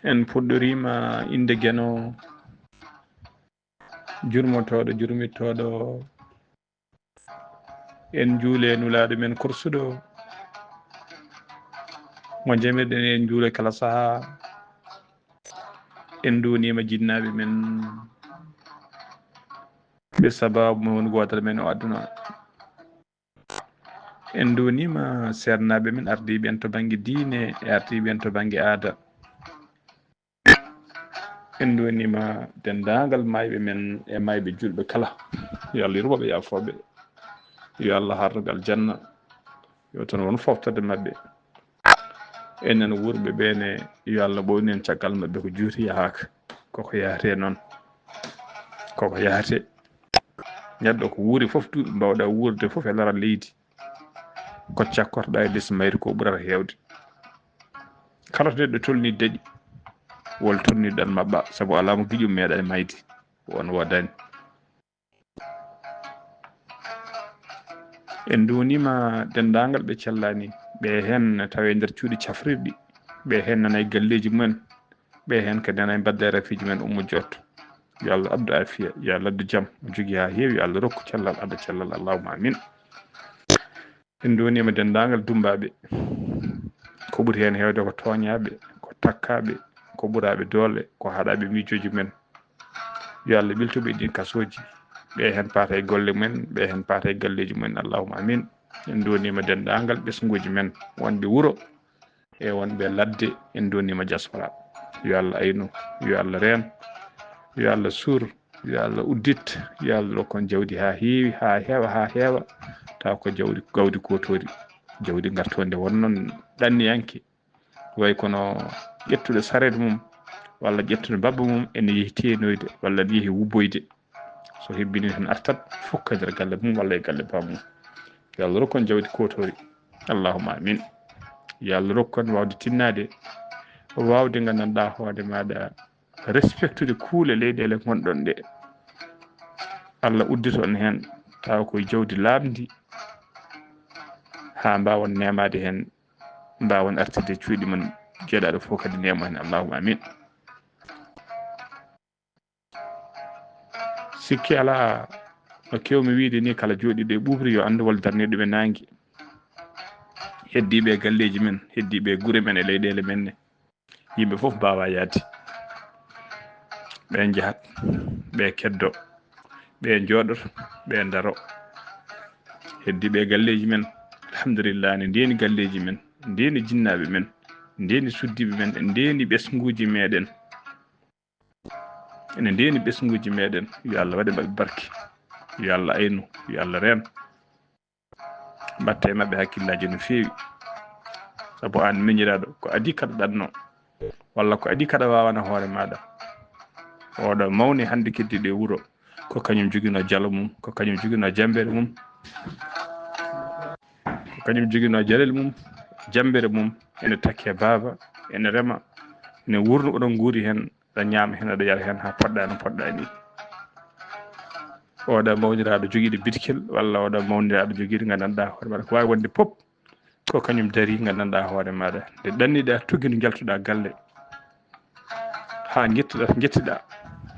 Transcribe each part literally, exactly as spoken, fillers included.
En puɗɗoriima innde Geno, jurmotooɗo, jurmittooɗo. En njuule Nulaaɗo men korsuɗo, mo njamirɗen en njuule kala sahaa. En nduuniima jinnaaɓe men, ɓe sabaabu mo woni gootal men o aduna. En nduuniima seernaaɓe men ardiiɓe en to bannge diine e ardiiɓe en to bannge aada. En nduuniima denndaangal maayɓe men e maayɓe juulɓe kala. Yo Allah yurmo ɓe, yaafoo ɓe. Yo Allah harnu ɓe aljanna. Yo tan won fooftorde maɓɓe. Enen wuurɓe ɓe ne, yo Allah ɓoynu en caggal maɓɓe ko juuti yahaaka. Koko yahatee noon. Koko yahatee. Neɗɗo ko wuuri fof duuɓi mbaawɗa wuurde fof e laral leydi. Ko cakkorɗa e les mayri ko ɓurata heewde. Kala to neɗɗo tolni daɗi, wol tolni ɗan maɓɓa, sabu alaa mo giƴum meeɗa e maydi, won woodani. En nduuniima denndaangal ɓe cellani, ɓe heen tawe nder cuuɗi cafrirɗi, ɓe heen nana e galleeji mumen, ɓe heen kadi nana e mbadda e rafiiji men ummo joot. Yo Allah addu afiya, yo Allah addu jam, o jogi haa heewi, yo Allah rokku cellal, adda cellal, allahumma amin. En nduuniima denndaangal dummbaaɓe, ko ɓuri heen heewde ko tooñaaɓe, ko takkaaɓe, ko ɓuraaɓe doole, ko haɗaaɓe miijooji men. Yo Allah ɓiltu ɓe ɗin kasooji, ɓe heen paata e golle men, ɓe heen paata e galleeji men, allahumma amin. En nduuniima denndaangal ɓesnguuji men wonɓe wuro e wonɓe ladde, en nduuniima diaspora. Yo Allah aynu, yo Allah reen, yo Allah suur, yo Allah uddit, yo Allah rokku en jawdi haa heewi, haa heewa, haa heewa, tawa ko jawdi, gawdi kootoori, jawdi ngartoonde won noon ɗanniyanke, way kono ƴettuɗo sareet mum, walla ƴettuɗo babba mum, ene yehi teenoyde, walla ene yehi wubboyde. So hebbini tan artat, fukka nder galle mum walla e galle bammum. Yo Allah rokku en jawdi kootoori. Allahumma amin. Yo Allah rokku en waawde tinnaade, waawde nganndanɗaa hoore maaɗa, respectude kuule leyɗeele ngonɗon ɗe. Allah uddito on heen, tawa koye jawdi laaɓndi, haa mbaawon neemaade heen, mbaawon artirde cuuɗi mon, jeeɗaaɗo fof kadi neemo heen. Allahumma amin. Sikki alaa, no keewmi wiyde ni, kala jooɗiiɗo e ɓuuɓri yo anndu wol darniiɗo ɗum e naange. Heddiiɓe e galleeji men, heddiiɓe e gure men e leyɗeele men ne, yimɓe fof mbaawaa yahde. Ɓe njahat, ɓe keddo, ɓe njooɗoto, ɓe ndaro. Heddiiɓe e galleeji men, alhamdulillah, ne ndeeni galleeji men, ndeeni jinnaaɓe men, ndeeni suddiiɓe men, ndeeni ɓesnguuji meeɗen. Ene ndeeni ɓesnguuji meeɗen, yo Allah waɗe maɓɓe barke, yo Allah aynu, yo Allah reen. Mbaɗta e maɓɓe hakkillaaji no feewi, sabu aan miñiraaɗo, ko adii kaɗa ɗatnoo, walla ko adii kaɗa waawana hoore maaɗa. Oɗo mawni hannde keddiiɗo e wuro, ko kañum joginoo jalo mum, ko kañum joginoo jammbere mum, ko kañum joginoo jalel mum, jammbere mum, ene takke baaba, ene rema, ene wuurna, oɗon nguuri heen, aɗa ñaama heen, aɗa yara heen haa poɗɗa no poɗɗa ni. Oɗo mawniraaɗo jogiiɗo bitkil, walla oɗo mawniraaɗo jogiiɗo nganndanɗaa hoore maaɗa, ko waawi wonde pop, ko kañum darii nganndanɗaa hoore maaɗa. Nde ɗanniɗaa, tuggi no njaltuɗaa galle, haa njettuɗaa, njettiɗaa,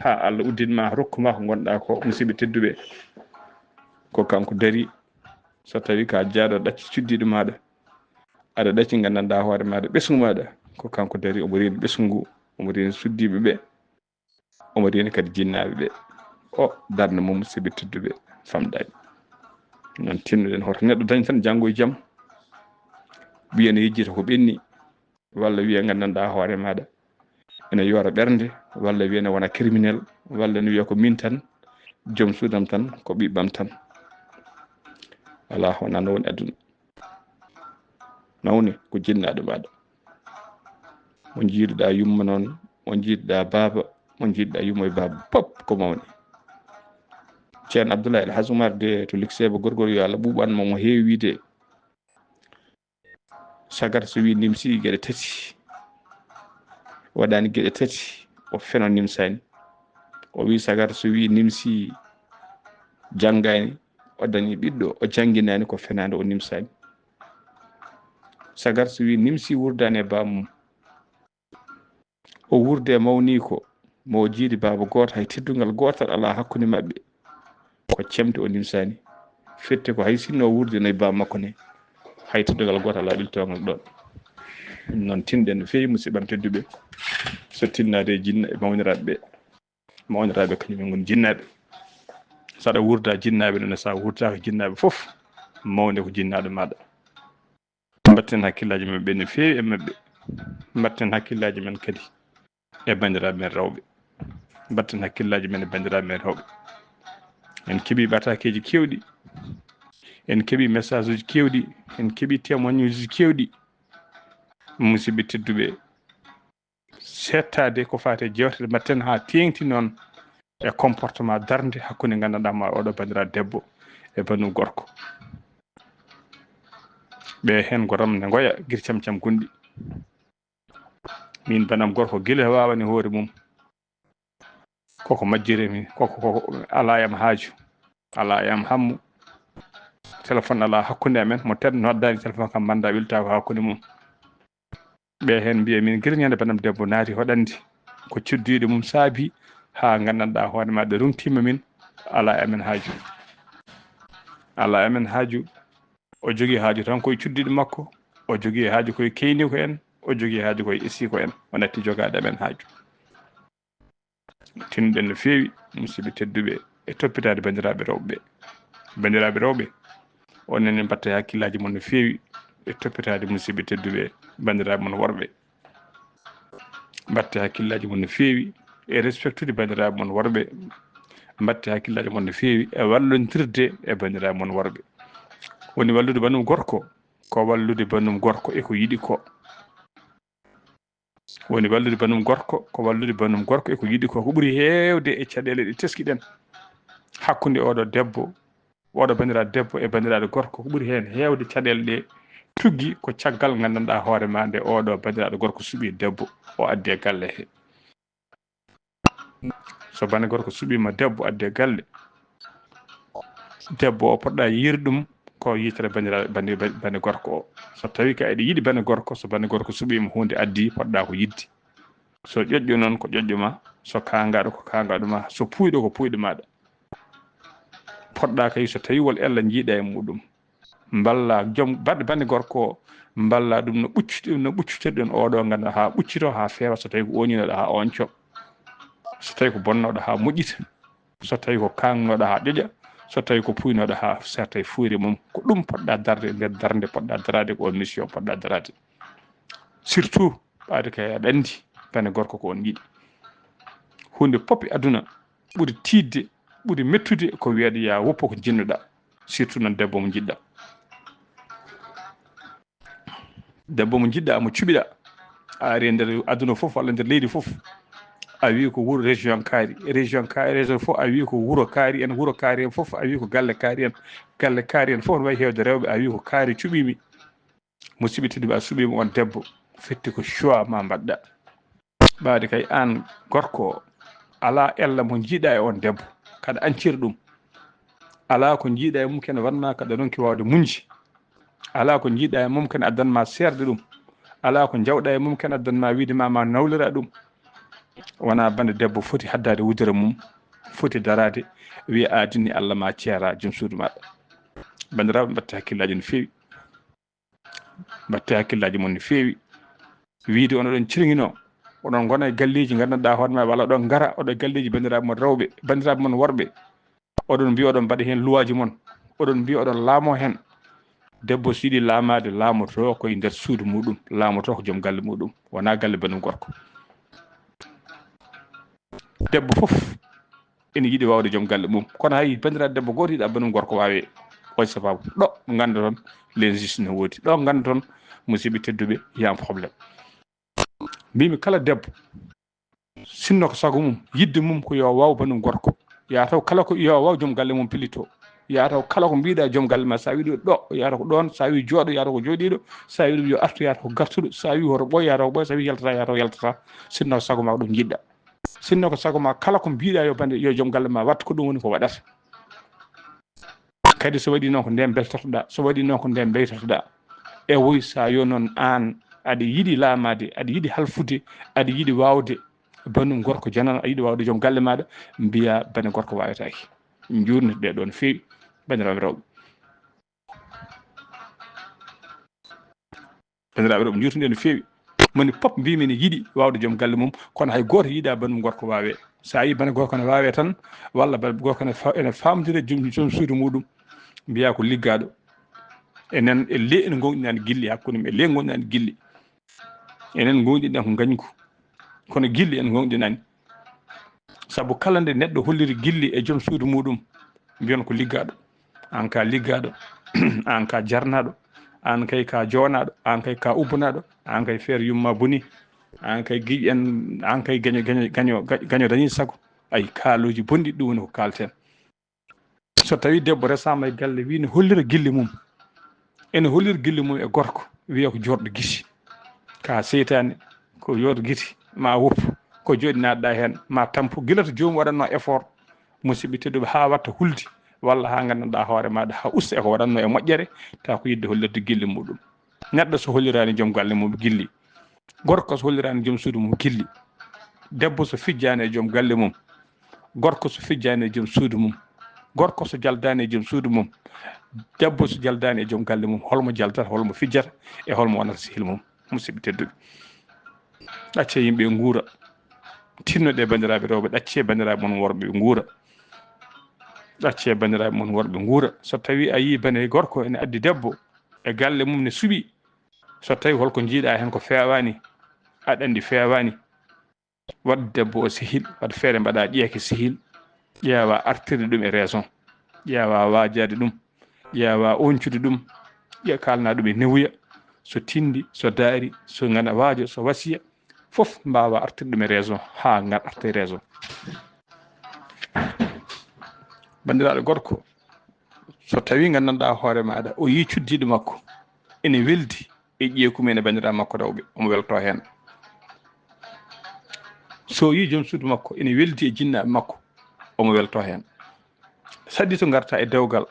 haa Allah uddin ma, rokku ma ko ngonɗaa ko, musidɓe tedduɓe. Ko kanko darii, so tawi ka jaaɗo ɗacci cuddiiɗo maaɗa, aɗa ɗacci nganndanɗaa hoore maaɗa, ɓesngu maaɗa, ko kanko darii, omo reeni ɓesngu ngu, omo reeni suddiiɓe ɓe, omo reeni kadi jinnaaɓe ɓe. O darnde mum, musidɓe tedduɓe, famɗaani. Noon tinnoɗen, hoto neɗɗo dañ tan janngo e jam, wiya ne yejjita ko ɓenni, walla wiya nganndanɗaa hoore maaɗa ene yoora ɓernde, walla wiya ne wona criminel, walla ne wiya ko min tan, joom suudam tan, ko ɓiɓɓam tan. Alaa, wonaa no woni aduna. Mawni ko jinnaaɗo maaɗa. Mo njiiduɗaa yumma noon, mo njiiduɗaa baaba, mo njiiduɗaa yumma e baaba, pop ko mawni. Ceerno Abdoulaye El Hadj Oumar de to Luxembourg, gorgol yo Allah ɓuuɓan mo, mo heewi wiide. Sagar so wi nimsi geɗe tati, waɗani geɗe tati, o feno nimsani. O wi sagar so wi nimsi janngani, o dañi ɓiɗɗo, o jannginaani, ko fenaande, o nimsaani. Sagar so wi nimsi wurdaani e bammum, o wurdi e mawniiko, mo o jiidi baaba gooto, hay teddungal gootal alaa hakkunde maɓɓe. Ko cemte o nimsaani. Firti ko hay sinno o wurdino e baaba makko ne, hay teddungal gootal alaa ɓiltoongal ɗoon. Ɗum noon, tinɗen no feewi, musidɓe am tedduɓe, so tinnaade e jinna-, e mawniraaɓe ɓe. Mawniraaɓe kañum en ngoni jinnaaɓe. So aɗa wurda jinnaaɓe, noon so a wurdaaka jinnaaɓe fof, mawnde ko jinnaaɗo maaɗa. Mbatten hakkillaaji men ɓe no feewi e maɓɓe. Mbatten hakkillaaji men kadi e banndiraaɓe men rewɓe. Mbatten hakkillaaji men e banndiraaɓe men rewɓe. En keɓii ɓataakeeji keewɗi. En keɓii message uji keewɗi. En keɓii témoignage uji keewɗi. Musidɓe tedduɓe, seettaade ko faati e jeewtere, mbatten haa teeŋti noon e comportement darnde hakkunde nganndanɗaa ma oɗo banndiraaɗo debbo e banndum gorko. Ɓe heen ko ramde ngoya gir cam cam gonɗi. Min banam gorko gila waawani hoore mum. Koko majjiremi, koko, koko alaa yam haaju, alaa yam hammu. Téléphone alaa hakkunde amen, mo ten noddaani téléphone kam mannda wilta ko hakkunde mum. Ɓe heen mbiya min gila ñande banam debbo naati hoɗande ko cuddiiɗo mum saabi haa nganndanɗaa hoore ma ɓe runtiima min, alaa amen haaju. Alaa amen haaju. O jogii haaju tan koye cuddiiɗo makko, o jogii haaju koye keyniiko en, o jogii haaju koye isiiko en. O natti jogaade amen haaju. Tinɗen no feewi, musidɓe tedduɓe, e toppitaade banndiraaɓe rewɓe ɓe. Banndiraaɓe rewɓe, onon ne mbatte hakkillaaji mon no feewi e toppitaade musidɓe tedduɓe, banndiraaɓe mon worɓe. Mbatte hakkillaaji mon no feewi e respectude banndiraaɓe mon worɓe. Mbatte hakkillaaji mon no feewi e wallondirde e banndiraaɓe mon worɓe. Woni wallude banndum gorko, ko wallude banndum gorko e ko yiɗi ko. Woni wallude banndum gorko, ko wallude banndum gorko e ko yiɗi ko. Ko ɓuri heewde e caɗeele ɗe teskiɗen hakkunde oɗo debbo, oɗo banndiraaɗo debbo e banndiraaɗo gorko, ko ɓuri heen heewde caɗeele ɗe tuggi ko caggal nganndanɗaa hoore ma nde oɗo banndiraaɗo gorko suɓii debbo, o addi e galle he. So bane gorko suɓiima debbo addi e galle, debbo o poɗɗa yiide ɗum ko yitere banndiraaɗo, bannde, bannde gorko o. So tawii ka eɗa yiɗi bane gorko, so bane gorko suɓiima huunde addi, poɗɗa ko yiɗde. So ƴoƴƴo noon ko ƴoƴƴo ma, so kaangaɗo ko kaangaɗo ma, so puuyɗo ko puuyɗo maaɗa. Poɗɗa kay so tawii wol ella njiiɗa e muɗum. Mballa joom baɗ-, bane gorko o, mballa ɗum no ɓuccu-, no ɓuccutirɗon oɗo ngannduɗaa haa ɓuccito, haa feewa, so tawii ko oñinoɗo haa oñco, so tawii ko bonnoɗo haa moƴƴita, so tawii ko kaŋŋoɗo haa ƴoƴa, so tawii ko puynoɗo haa serta e fuure mum. Ko ɗum poɗɗa darde e nder darnde poɗɗa daraade, ko on mission poɗɗa daraade. Surtout ɓaade kay aɗa anndi bane gorko ko on yiɗi. Huunde pop e aduna ɓuri tiiɗde, ɓuri mettude ko wiyeede yaa woppu ko njiɗnoɗaa, surtout noon debbo mo njiɗɗaa. Debbo mo njiɗɗaa, mo cuɓiɗaa, a ari e nder aduna fof walla nder leydi fof, a wii ko wuro région kaari, région kaari, région fof a wii ko wuro kaari en, wuro kaari en fof a wii ko galle kaari en, galle kaari en fof no wayi heewde rewɓe, a wii ko kaari cuɓiimi. Musidɓe tedduɓe, a suɓiima on debbo, firti ko choix ma mbaɗɗa. Ɓaade kay aan gorko o, alaa ella mo njiɗɗaa e on debbo, kaɗa añcira ɗum. Alaa ko njiɗɗaa e mum kene waɗ ma kaɗa ronki waawde muñde. Alaa ko njiɗɗaa e mum kene addan ma seerde ɗum. Alaa ko njawɗaa e mum kene addan ma wiide ma, ma nawlira ɗum. Wonaa bande debbo foti haddaade wudere mum, foti daraade, wiya aadini Allah ma ceera joom suudu maɗa. Banndiraaɓe, mbatte hakkillaaji no feewi. Mbatte hakkillaaji mon no feewi. Wiide on oɗon cirŋino, oɗon ngona e galleeji nganndanɗaa hoore ma, walla oɗon ngara oɗo e galleeji banndiraaɓe mon rewɓe, banndiraaɓe mon worɓe. Oɗon mbiya oɗon mbaɗa heen luwaaji mon, oɗon mbiya oɗon laamoo heen. Debbo so yiɗi laamaade, laamoto ko e nder suudu muɗum, laamoto ko joom galle muɗum, wonaa galle banndum gorko. Debbo fof ene yiɗi waawde joom galle mum, kono hay banndiraaɗo debbo gooto yiɗaa banndum gorko waawee. Oy sababu ɗo nganndoton l'injustice no woodi, ɗo nganndoton musidɓe tedduɓe, il y a un problème. Mbimi kala debbo, sinno ko sago mum, yiɗde mum ko yo waaw banndum gorko, yaa taw kala ko yo waaw joom galle mum pillito, yaa taw kala ko mbiɗa joom galle ma, sa wiɗo ɗo, yaa taw ko ɗoon, sa wi jooɗo, yaa taw ko jooɗiɗo, sa wiɗo yo artu, yaa taw ko gartuɗo, sa wi hoto ɓooy, yaa taw ko ɓooy, sa wi yaltata, yaa taw ko yaltata, sinno ko sago ma ko ɗum jiɗɗa. Sinno ko sago ma, kala ko mbiɗa yo bande, yo joom galle ma wattu, ko ɗum woni ko waɗata. Kadi so waɗi noon ko nden beltotoɗa, so waɗi noon ko nden mbeytotoɗa. E woy, so a yo noon aan aɗa yiɗi laamaade, aɗa yiɗi halfude, aɗa yiɗi waawde banndum gorko janano, aɗa yiɗi waawde joom galle maaɗa, mbiyaa bane gorko waawetaake. Njuurnirɗe ɗoon feewi, banndiraaɓe rewɓe. Banndiraaɓe rewɓe, njuurnirɗe no feewi. Moni pop mbiymi ne yiɗi waawde joom galle mum, kono hay gooto yiɗaa banndum gorko waawee. So a yii bane gorko ne waawee tan, walla bane gorko ne fa-, ene faamdira joom, joom suudu muɗum, mbiyaa ko liggaaɗo. Enen e le ene ngoowɗinani gilli, hakkunde men e le ngoowɗinani gilli. Enen ngoowɗinɗen ko ngañgu, kono gilli en ngoowɗinani. Sabu kala nde neɗɗo holliri gilli e joom suudu muɗum, mbiyon ko liggaaɗo. Aan ka liggaaɗo, aan ka jarnaaɗo, aan kay ka joonaaɗo, aan kay ka ubbunaaɗo, aan kay feere yumma boni, aan kay giƴen, aan kay gaño, gaño, gaño, gaño dañi sago. Ay, kaalooji bonɗi, ɗum woni ko kaalten. So tawii debbo resaama e galle, wii ne hollira gilli mum, ene hollira gilli mum e gorko, wiya ko joorɗo giti, ka seytaane, ko joorɗo giti, ma woppu, ko jooɗi naatɗa heen, ma tampu, gila to joomum waɗatno effort, musidɓe tedduɓe, haa watta hulde, walla haa nganndanɗaa hoore maaɗa, haa usta e ko waɗatno e moƴƴere, tawa ko yiɗde hollirde gilli muɗum. Neɗɗo so holliraani joom galle mum gilli, gorko so holliraani joom suudu mum gilli, debbo so fijjaani e joom galle mum, gorko so fijjaani e joom suudu mum, gorko so jaldaani e joom suudu mum, debbo so jaldaani e joom galle mum, holmo jaldata, holmo fijjata, e holmo wonata sehil mum? Musidɓe tedduɓe, ɗaccee yimɓe nguura, tinnoɗee banndiraaɓe rewɓe, ɗaccee banndiraaɓe mon worɓe nguura, ɗaccee banndiraaɓe mon worɓe nguura. So tawii a yii bane gorko ene addi debbo e galle mum ne suɓi, so tawii holko njiiɗa heen ko feewaani, aɗa anndi feewaani, waɗ debbo o sehil, waɗ feere mbaɗa ƴeeke sehil, ƴeewa artirde ɗum e raison, ƴeewa waajaade ɗum, ƴeewa oñcude ɗum, ƴe-, kaalna ɗum e newuya, so tindi, so daari, so ngana waajo, so wasiya, fof mbaawa artirde ɗum e raison, haa ngal arta e raison. Banndiraaɗo gorko, so tawii nganndanɗaa hoore maaɗa, o yii cuddiiɗo makko ene weldi e ƴeeku mum e banndiraaɓe makko rewɓe, omo weltoo heen. So yii joom suudu makko ene weldi e jinnaaɓe makko, omo weltoo heen. Saɗi to ngarta e dewgal,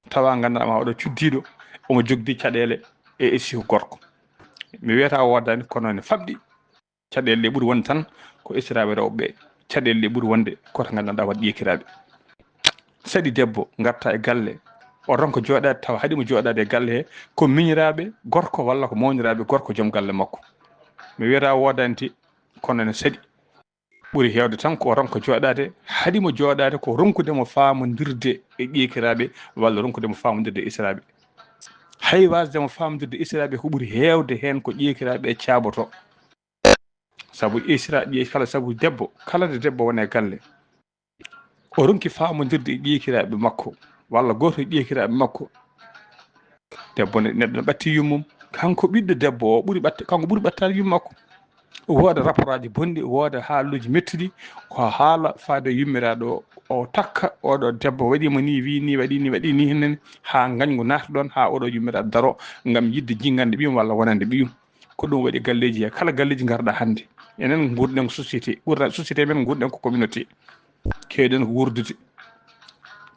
tawa nganndanɗaa ma oɗo cuddiiɗo, omo jogdi caɗeele e esihu gorko. Mi wiyata o woodaani, kono ene famɗi. Caɗeele ɗe ɓuri wonde tan ko esiraaɓe rewɓe ɓe. Caɗeele ɗe ɓuri wonde ko to nganndanɗaa waɗ ƴeekiraaɓe. Saɗi debbo ngarta e galle, o ronka jooɗaade tawa haɗi mo jooɗaade e galle he, ko miñiraaɓe gorko walla ko mawniraaɓe gorko joom galle makko. Mi wiyata woodaani de, kono ene saɗi. Ɓuri heewde tan ko o ronka jooɗaade, haɗi mo jooɗaade ko ronkude mo faamondirde e ƴeekiraaɓe walla ronkude mo faamondirde e esiraaɓe. Hay waasde mo faamondirde e esiraaɓe ko ɓuri heewde heen ko ƴeekiraaɓe e caaboto. Sabu esiraaɓe kala, sabu debbo, kala nde debbo woni e galle, o ronki faamondirde e ƴeekiraaɓe makko, walla gooto e ƴeekiraaɓe makko. Debbo ne, neɗɗo ne ɓatti yummum, kanko ɓiɗɗo debbo o ɓuri ɓatta-, kanko ɓuri ɓattaade yumma makko. Wooda rapportaaji bonɗi, wooda haaluuji mettuɗi, ko haala faade yummiraaɗo o, o takka, oɗo debbo waɗiima ni, wii ni, waɗi ni, waɗi ni, heen haa ngañgu naata ɗoon, haa oɗo yummiraaɗo daro ngam yiɗde jingande ɓiyum walla wonande ɓiyum. Ko ɗum waɗi galleeji he kala galleeji ngarɗa hannde. Enen nguurɗen ko société, ɓurna société men nguurɗen ko communauté. Keewɗen ko wuurdude.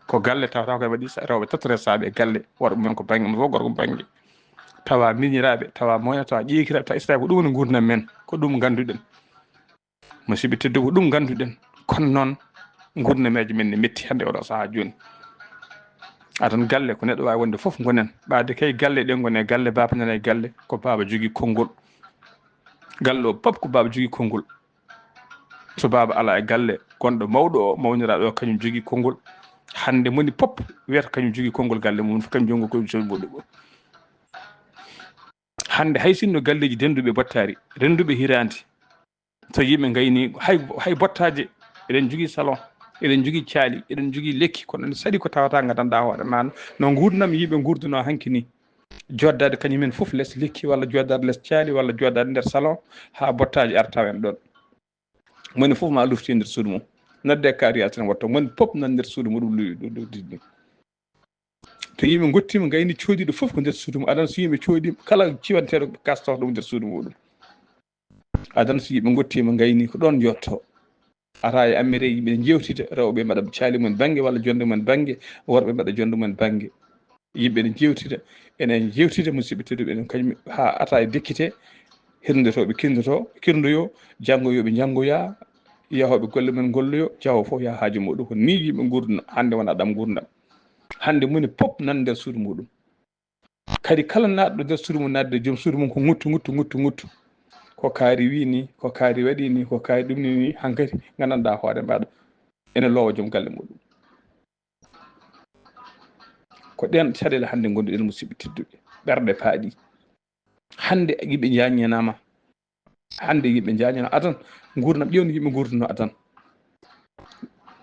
Ko galle tawata ko e waɗi sa-, rewɓe tato resaaɓe e galle, worɓe men ko bannge mum fof, gorko ko bannge. Tawa miñiraaɓe, tawa moyna, tawa ƴeekiraaɓe, tawa esiraaɓe, ko ɗum woni nguurndam men, ko ɗum ngannduɗen. Musidɓe tedduɓe, ko ɗum ngannduɗen. Kono noon, nguurnameeje men ne metti hannde oɗo sahaa jooni. Adan galle ko neɗɗo waawi wonde fof ngonen. Ɓaade kay galle ɗe ngone, galle baaba nana e galle, ko baaba jogii konngol. Galle o pop ko baaba jogii konngol. So baaba alaa e galle, gonɗo mawɗo o, mawniraaɗo o, kañum jogii konngol. Hannde moni pop wiyata kañum jogii konngol galle mum, kañum jogii konngol muɗum. Hannde hay sinno galleeji dennduɓe bottaari, rennduɓe hiraande, so yimɓe ngayni, hay, hay bottaaje, eɗen njogii salon, eɗen njogii caali, eɗen njogii lekki, kono ne saɗi ko tawata nganndanɗaa hoore ma no nguurndam yimɓe nguurduno hanki ni. Joddaade kañum en fof les lekki, walla joddaade les caali, walla joddaade nder salon, haa bottaaji arta en ɗoon. Moni fof ma lufti e nder suudu mum. Nodde kaari yalten wotto. Moni pop nan nder suudu muɗum lu-, lu-, lu-, lu-, lu-. To yimɓe ngottiima ngayni coodiiɗo fof ko nder suudu mum. Adan so yimɓe coodi kala ciwanteeɗo kasto ɗum nder suudu muɗum. Adan so yimɓe ngottiima ngayni ko ɗoon yotto. Ara e ammere yimɓe ne njeewtida, rewɓe mbaɗa caali mum bannge walla jonde mum bannge, worɓe mbaɗa jonde mum bannge. Yimɓe ene jeewtida, ene jeewtida, musidɓe tedduɓe, enen kañum haa ata e dekkite, hirndotooɓe kirndotoo, kirndoyoo, janngoyooɓe njanngoya, yahooɓe golle men ngolloyoo, jahoowo fof yaha haaju muɗum. Ko nii yimɓe nguurduno, hannde wonaa ɗam nguurndam. Hannde moni pop nan nder suudu muɗum. Kadi kala naatɗo nder suudu mum, naatde joom suudu mum ko nguttu, nguttu, nguttu, nguttu. Ko kaari wii nii, ko kaari waɗii nii, ko kaari ɗum nii nii, hankadi nganndanɗaa hoore maaɗa ene loowa joom galle muɗum. Ko ɗeen caɗeele hannde ngonduɗen, musidɓe tedduɓe, ɓerɗe paaɗi. Hannde yimɓe njaaññanaama. Hannde yimɓe njaañana adan, nguurndam ƴeewndi yimɓe nguurduno adan.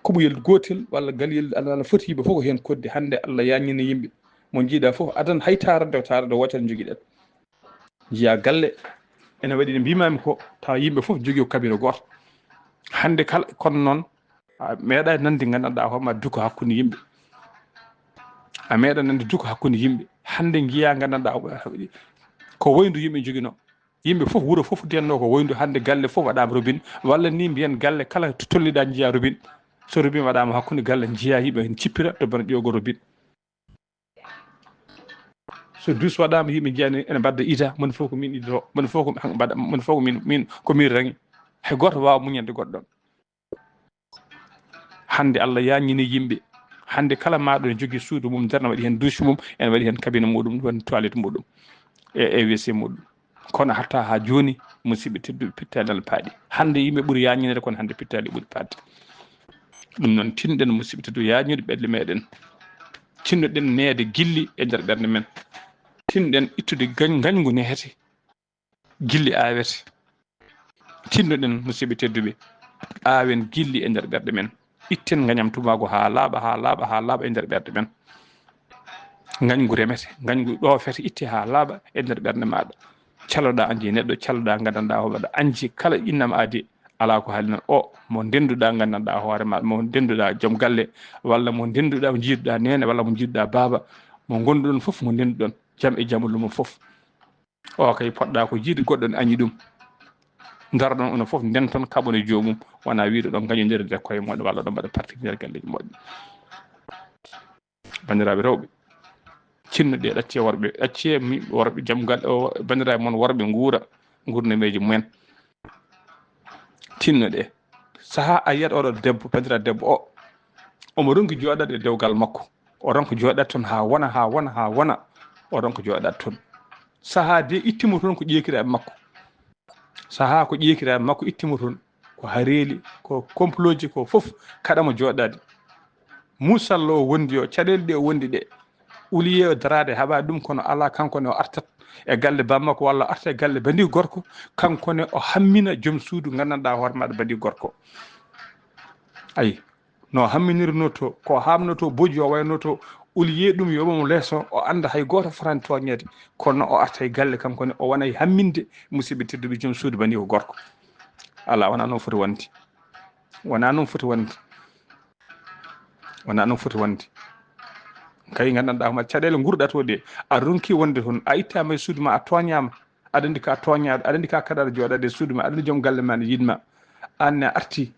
Kuɓoyel gootel walla galiyel Allah, Allah foti yimɓe fof ko heen koddi. Hannde Allah yaaññini yimɓe. Mo njiiɗaa fof adan, hay taarde, taarde wootere njogiɗen. Njiyaa galle ene waɗi no mbiimaami ko, tawa yimɓe fof njogii ko kabine gooto. Hannde kala, kono noon, a meeɗa nande nganndanɗaa hoore ma duko hakkunde yimɓe. A meeɗa nande duko hakkunde yimɓe. Hannde njiyaa nganndanɗaa ko wayndu yimɓe njoginoo. Yimɓe fof, wuro fof denno ko wayndu. Hannde galle fof waɗaama robin. Walla ni mbiyen galle kala to tolniɗaa njiyaa robin. So robin waɗaama hakkunde galle njiyaa yimɓe ene cippira to bana ƴoogo robin. So duus waɗaama yimɓe njiyaa ni ene mbadda ida, moni fof ko min idotoo, moni fof ko mbaɗa, moni fof ko min, min, ko min rangi. Hay gooto waawa muñande goɗɗo ɗon. Hannde Allah yaaññini yimɓe. Hannde kala maaɗo ne jogii suudu mum, nder na waɗi heen douche mum, ene waɗi heen cabinet muɗum, woni toilette muɗum, e, e W C muɗum. Kono hatta haa jooni, musidɓe tedduɓe, pittaali nana paaɗi. Hannde yimɓe ɓuri yaaññinede, kono hannde pittaali ɓuri paaɗde. Ɗum noon, tinɗen, musidɓe tedduɓe, yaañnude ɓerɗe meɗen. Tinnoɗen neede gilli e nder ɓerɗe men. Tinɗen ittude gañ-, ngañgu nehete. Gilli aawete. Tinnoɗen, musidɓe tedduɓe, aawen gilli e nder ɓerɗe men. Itten ngañam tumaagu haa laaɓa, haa laaɓa, haa laaɓa e nder ɓerɗe men. Ngañgu remete, ngañgu ɗoofete, itte haa laaɓa e nder ɓerɗe maaɗa. Caloɗaa anji neɗɗo, caloɗaa nganndanɗaa hoore maaɗa, anji kala innam aadi, alaa ko haalinen. O mo ndennduɗaa nganndanɗaa hoore maaɗa, mo ndennduɗaa joom galle, walla mo ndennduɗaa, mo njiiduɗaa neene, walla mo njiiduɗaa baaba, mo ngonduɗon fof, mo ndennduɗon, jam e jamaluumo fof. O kay poɗɗaa ko jiidi goɗɗo ne añi ɗum. Ndaroɗon onon fof, ndenton kaɓon e joomum, wonaa wiide ɗon ngañondirde koye mooɗon walla ɗon mbaɗa parti nder galleeji mooɗon. Banndiraaɓe rewɓe, tinnoɗee, ɗaccee worɓe, ɗaccee mi-, worɓe jam gal-, o, banndiraaɓe mon worɓe nguura nguurnameeji mumen. Tinnoɗee. Sahaa a yiyat oɗo debbo, banndiraaɗo debbo o, omo ronki jooɗaade e dewgal makko. O ronka jooɗaade toon haa wona, haa wona, haa wona. O ronka jooɗaade toon. Sahaa de ittimo toon ko ƴeekiraaɓe makko. Sahaa ko ƴeekiraaɓe makko ittimo toon. Ko hareeli, ko complotji, ko fof kaɗa mo jooɗaade. Musallo o wondi o, caɗeele ɗe o wondi ɗe. Au lieu o daraade haɓa ɗum, kono alaa, kanko ne o artat e galle bammakko walla o arta e galle bandi gorko, kanko ne o hammina joom suudu nganndanɗaa hoore maaɗa bandi gorko. Ayi, no hamminirnoo to, ko haamnotoo bojji o waynotoo, au lieu ɗum yoɓamo leeso, o annda hay gooto fotani tooñeede, kono o arta e galle kanko ne o wona e hamminde musidɓe tedduɓe joom suudu bandi ko gorko. Alaa, wonaa noon foti wonde. Wonaa noon foti wonde. Wonaa noon foti wonde. Kay nganndanɗaa hoore maaɗa caɗeele ngurɗaa to ɗe, a ronki wonde toon, a ittaama e suudu ma, a tooñaama, aɗa anndi ka tooñaaɗo, aɗa anndi ka kaɗaaɗo jooɗaade e suudu ma, aɗa anndi joom galle ma ne yiɗ ma. Aan ne a arti,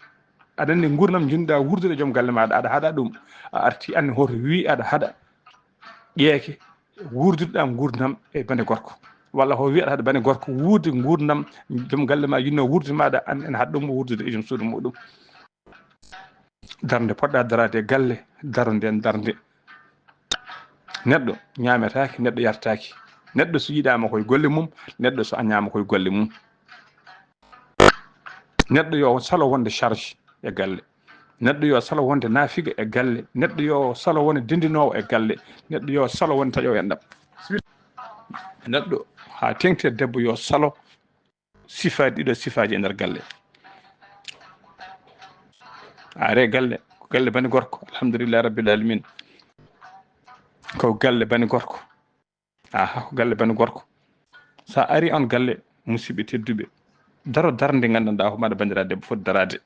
aɗa anndi nguurndam njiɗ-ɗaa wuurdude e joom galle maaɗa, aɗa haɗa ɗum. A arti aan ne hoto wii aɗa haɗa ƴeeke wuurdude-ɗaa nguurndam e bane gorko. Walla hoto wii aɗa haɗa bane gorko wuurde nguurndam joom galle ma yiɗnoo wuurdude maaɗa, aan ene haɗa ɗum wuurdude e joom suudu muɗum. Darnde poɗɗaa daraade e galle, daro ndeen darnde. Neɗɗo ñaametaake, neɗɗo yartaake. Neɗɗo so yiɗaama ko e golle mum, neɗɗo so añaama ko e golle mum. Neɗɗo yo salo wonde charge e galle. Neɗɗo yo salo wonde naafiga e galle. Neɗɗo yo salo wonde denndinoowo e galle. Neɗɗo yo salo wonde taƴoowo enɗam. Neɗɗo haa teeŋti e debbo yo salo sifaaji ɗiɗo, sifaaji e nder galle. A are galle, ko galle bane gorko, alhamdulillahi rabbil alamin. Ko galle bane gorko. Aha, ko galle bane gorko. So a ari on galle, musidɓe tedduɓe, daro darnde nganndanɗaa ko maɗa banndiraaɗo debbo foti daraade.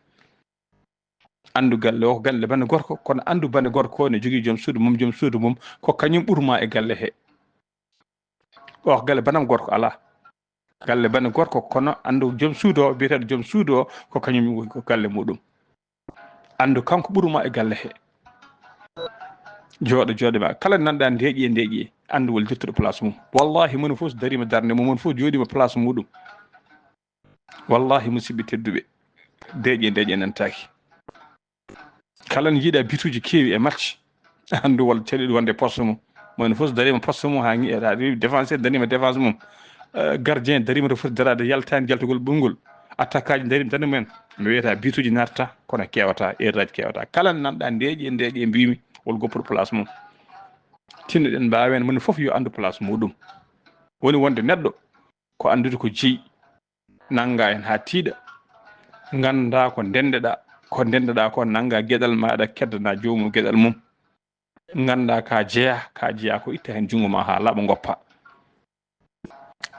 Anndu galle o ko galle bane gorko, kono anndu bane gorko ne jogii joom suudu mum, joom suudu mum ko kañum ɓurma e galle he. O ko galle banam gorko alaa. Galle bane gorko, kono anndu joom suudu o, biyeteeɗo joom suudu o, ko kañum ko galle muɗum. Anndu kanko ɓurma e galle he. Jooɗo jooɗo ma kala nanɗa ndeeƴe ndeeƴe, anndu wol jottuɗo place mum. Wallahi, moni fof so dariima darnde mum, moni fof jooɗiima place muɗum. Wallahi, musidɓe tedduɓe, ndeeƴe ndeeƴe nantaaki. Kala ne jiiɗa bituuji keewi e match, anndu wol caliɗo wonde poste mum. Moni fof so dariima poste mum haa ngi-, aɗa wi défenseur dariima défense mum. Eh, gardien dariima to foti daraade, yaltaani jaltugol ɓulngol. Attaquant ji dariima tan mumen. Mi wiyata bituuji natta, kono kewata, erreur aji kewata. Kala nanɗa ndeeƴe ndeeƴe mbimi, wol goppuɗo place mum. Tinnoɗen mbaawen, moni fof yo anndu place muɗum. Woni wonde neɗɗo ko anndude ko jeyi, nannga heen haa tiiɗa, ngannda ko ndenndeɗa, ko ndenndeɗa ko, nannga geɗal maaɗa, keddana joomum geɗal mum. Ngannda ka jeya, ka jeya ko, itta heen junngo ma haa laaɓa, ngoppa.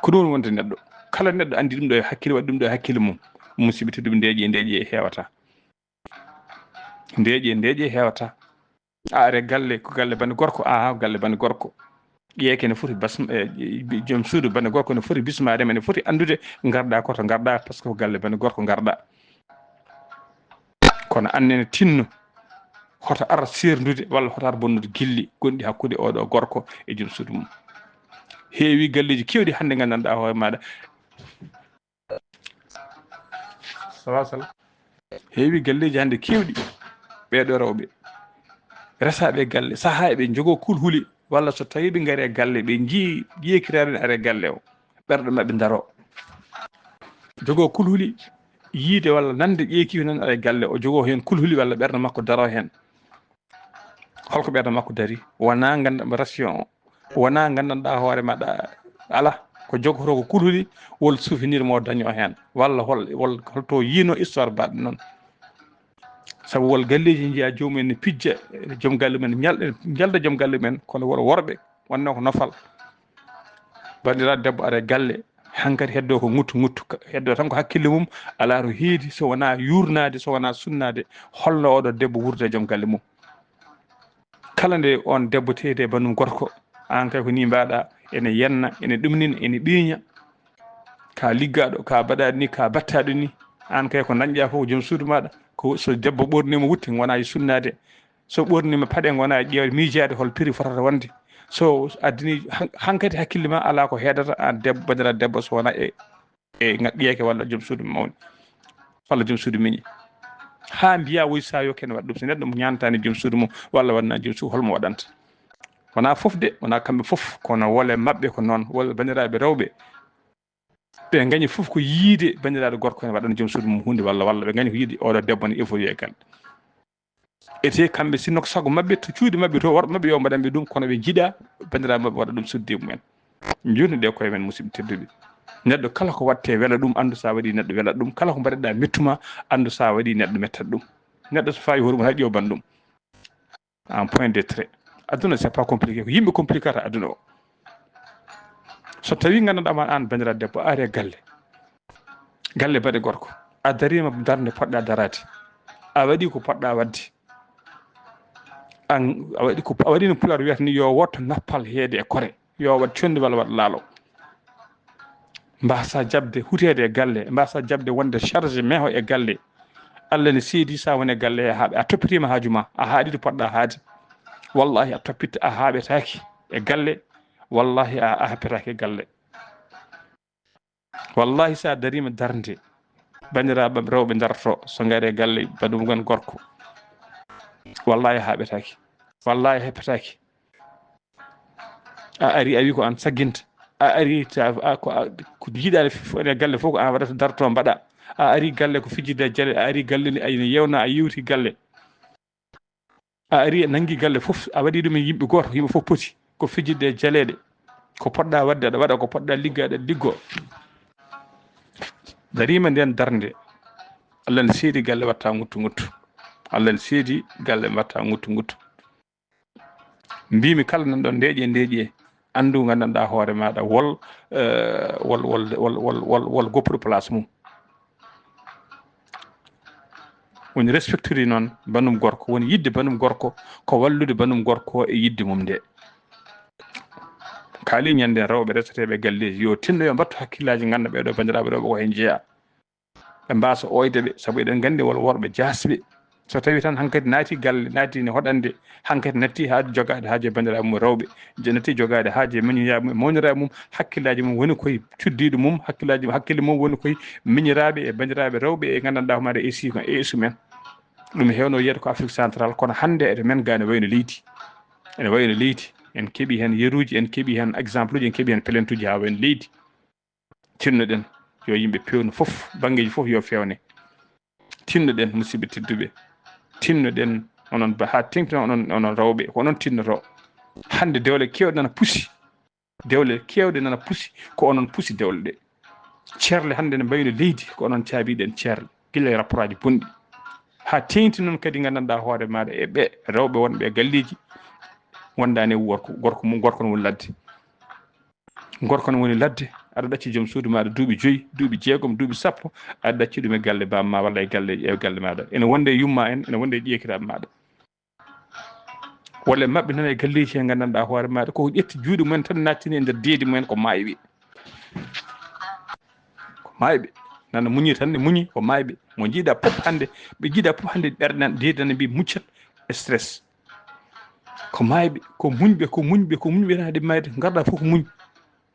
Ko ɗum woni wonde neɗɗo. Kala neɗɗo anndi ɗum ɗo e hakkille, waɗi ɗum ɗo e hakkille mum. Musidɓe tedduɓe, ndeeƴe, ndeeƴe heewata. Ndeeƴe, ndeeƴe heewata. A are galle, ko galle bane gorko, aha, ko galle bane gorko. Ƴeeke ne foti bas-, eh, joom suudu bane gorko ne foti bismaade, ene foti anndude ngarɗa ko to ngarɗa, parce que ko galle bane gorko ngarɗa. Kono aan ne tinno, hoto ar seerndude walla hoto ar bonnude gilli gonɗi hakkunde oɗo gorko e joom suudu mum. Heewi galleeji keewɗi hannde nganndanɗaa hoore maaɗa. Sawa salam. Heewi galleeji hannde keewɗi ɓeeɗo rewɓe resaaɓe e galle, sahaa eɓe njogoo kulhuli, walla so tawii ɓe ngari e galle, ɓe njii ƴeekiraaɗo ne ari e galle o, ɓerɗe maɓɓe daroo. Jogoo kulhuli yiide walla nande ƴeekiiɗo nan ari e galle, o jogoo heen kulhuli walla ɓernde makko daroo heen. Holko ɓernde makko darii? Wonaa nganndan-, ration o, wonaa nganndanɗaa hoore maɗa, alaa. Ko jogotoo ko kulhuli, wol souvenir mo dañoo heen, walla hol, wol holto yiino histoire baɗɗo noon. Sabu wol galleeji njiya joomum en ne pijja, joom galle mum en ñal-, njalda joom galle mum en, kono wol worɓe wonno ko nofal. Banndiraaɗo debbo ara e galle, hankadi heddo ko nguttu nguttu, ka-, heddo tan ko hakkille mum, alaa to heedi so wonaa yuurnaade, so wonaa sunnaade, holno oɗo debbo wuurda e joom galle mum. Kala nde on debbo teede e banndum gorko, aan kay ko nii mbaɗa, ene yenna, ene ɗumnina, ene ɓiiña. Ka liggaaɗo, ka baɗaaɗo ni, ka battaaɗo ni, aan kay ko dañɗa fof ko joom suudu maɗa. Ko so debbo ɓornima wutte, ngona e sunnaade. So ɓornima paɗe, ngona e ƴeewde, miijaade hol prix fotata wonde. So addini han-, hankadi hakkille ma alaa ko heedata aan debbo, banndiraaɗo debbo, so wonaa e, e ŋa-, ƴeeke walla joom suudu mawni, walla joom suudu miñi. Haa mbiya woy sa yo ken waɗ ɗum. So neɗɗo mo ñaantaani joom suudu mum walla waɗna joom suudu, holmo waɗanta? Wonaa fof de, wonaa kamɓe fof, kono wole maɓɓe ko noon. Wole banndiraaɓe rewɓe, ɓe ngañi fof ko yiide banndiraaɗo gorko ene waɗana joom suudu mum huunde walla, walla ɓe ngañi ko yiide oɗo debbo ne évolué e galle. Ete kamɓe sinno ko sago maɓɓe to cuuɗi maɓɓe to worɓe maɓɓe yo mbaɗanɓe ɗum, kono ɓe njiɗa banndiraaɓe maɓɓe waɗa ɗum suddi mumen. Njuutno ɗe koye men, musidɓe tedduɓe. Neɗɗo kala ko waɗte wela ɗum, anndu sa waɗi neɗɗo wela ɗum. Kala ko mbaɗeɗa mettuma, anndu sa waɗi neɗɗo mettat ɗum. Neɗɗo so fawi hoore mum hay ƴoban ɗum. En point de trait. Aduna c'est pas compliqué. Ko yimɓe compliquata aduna o. So tawi nganndanɗaa ma aan banndiraaɗo debbo a ari e galle. Galle baɗe gorko. A dariima darnde poɗɗa daraade. A waɗi ko poɗɗa waɗde. An, a waɗi ko, a waɗi no Pulaar wiyata ni, yo woto nappal heede e kore. Yo waɗ conndi walla waɗ laalo. Mbasa jaɓde huteede e galle, mbasa jaɓde wonde charge meho e galle. Allah ne seedi sa woni e galle a haaɓe, a toppitiima haaju ma, a haaɗi to poɗɗa haade. Wallahi a toppitta, a haaɓetaaki e galle. Wallahi a, a happetaaki e galle. Wallahi sa dariima darnde, banndiraaɓe rewɓe darto, so ngari e galle banndum gon gorko. Wallahi a haaɓetaaki. Wallahi a happetaaki. A ari, a wi ko an sagginta. A ari ta, a, ko, a, ko jiiɗaade fof ene galle fof ko an waɗata, darto mbaɗa. A ari galle ko fijirde e jale, a ari galle ni, a ina yewna, a yewti galle. A ari a nanngi galle fof, a waɗi ɗum e yimɓe gooto, yimɓe fof poti. Ko fijirde e jaleeɗe. Ko poɗɗa waɗde, aɗa waɗa, ko poɗɗa liggaade, aɗa liggoo. Dariima ndeen darnde. Allah ne seedi galle watta nguttu nguttu. Allah ne seedi galle watta nguttu nguttu. Mbimi kala nan ɗon ndeeƴe ndeeƴe, anndu nganndanɗaa hoore maaɗa wol, eh, wol, wol, wol, wol, wol, wol goppuɗo place mum. Woni respectude noon banndum gorko, woni yiɗde banndum gorko, ko wallude banndum gorko e yiɗde mum nde. Kaali ñande rewɓe reseteeɓe galleeji, yo tinno yo mbattu hakkillaaji, ngannda ɓee ɗoo banndiraaɓe rewɓe ko heen njeyaa. Ɓe mbaasa ooyde ɓe, sabu eɗen nganndi wol worɓe jaasɓe, So tawi tan hankadi naati galle, naati ne hoɗande, hankadi natti haa jogaade haaje banndiraaɓe mum rewɓe, je-, natti jogaade haaje miñiraaɓe mum, mawniraaɓe mum, hakkillaaji mum woni koye cuddiiɗo mum, hakkillaaji, hakkille mum woni koye miñiraaɓe e banndiraaɓe rewɓe e nganndanɗaa homaade e suka, e sumen. Ɗum heewno wiyede ko Afrique Centrale, kono hannde eɗen men gaa ene wayno leydi. Ene wayno leydi. En keɓi heen yeruuji, en keɓi heen exemple uji, en keɓi heen plainte uji haa wayno leydi. Tinnoɗen yo yimɓe peewnu fof, banngeeji fof yo feewne. Tinnoɗen, musidɓe tedduɓe. Tinnoɗen, onon ba, haa teŋtina onon, onon rewɓe, ko onon tinnoto. Hannde dewle keewɗe nana pusi. Dewle keewɗe nana pusi, ko onon pusi dewle ɗe. Ceerle hannde ne mbayno leydi, ko onon caabiɗen ceerle. Gila e rapport aji bonɗi. Haa teeŋti noon kadi nganndanɗaa hoore maaɗa e ɓe rewɓe wonɓe e galleeji, wondaani e worko, gorko mum, gorko ne woni ladde. Gorko ne woni ladde, aɗa ɗacci joom suudu maaɗa duuɓi joyi, duuɓi jeegom, duuɓi sappo, aɗa ɗacci ɗum e galle baam ma walla e galle, e galle maaɗa. Ene wonde e yumma en, ene wonde e ƴeekiraaɓe maaɗa. Walla maɓɓe nana e galleeji he nganndanɗaa hoore maaɗa, koko ƴetti juuɗe mumen tan nattini e nder deedi mumen ko maayɓe. Ko maayɓe. Nana muñi tan ne muñi, ko maayɓe. Mo njiiɗa pop hannde, ɓe njiiɗa pop hannde ɓerɗe nan, deedi nan mbi muccat e stress. Ko maayɓe, ko muñɓe, ko muñɓe, ko muñɓe tan haade mayde, ngarɗa fof ko muñ.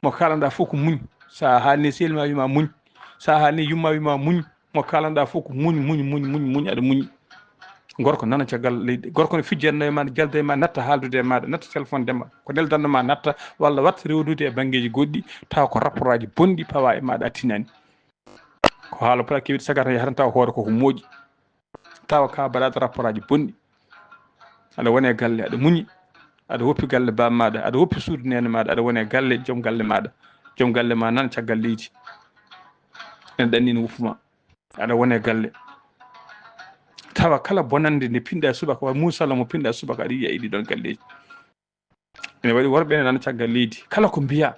Mo kaalanɗaa fof ko muñ. So a haalni sehil ma wima muñ. So a haalni yumma wima muñ. Mo kaalanɗaa fof ko muñ, muñ, muñ, muñ, muñ, aɗa muñi. Gorko nana caggal leydi. Gorko ne fijjanno e ma, ne jalda e ma, natta haaldude e maaɗa, natta téléphone de ma. Ko neldanno ma natta, walla watta rewdude e banngeeji goɗɗi, tawa ko rapport aji bonɗi pawa e maaɗa a tinani. Ko haala pulaar keewɗi sagata yahata tawa hoore koko moƴƴi. Tawa ka mbaɗaɗo rapport aji bonɗi. Aɗa wone galle, aɗa muñi. Aɗa woppi galle baam maaɗa, aɗa woppi suudu neene maaɗa, aɗa wone galle joom galle maaɗa. Joom galle ma nan caggal leydi. Ene ɗanni ne woppu ma. Aɗa wone galle. Tawa kala bonannde nde pinɗa subaka, wa musala mo pinɗa subaka, aɗa yiya e ɗiɗon galleeji. Ene waɗi worɓe ene nana caggal leydi. Kala ko mbiya,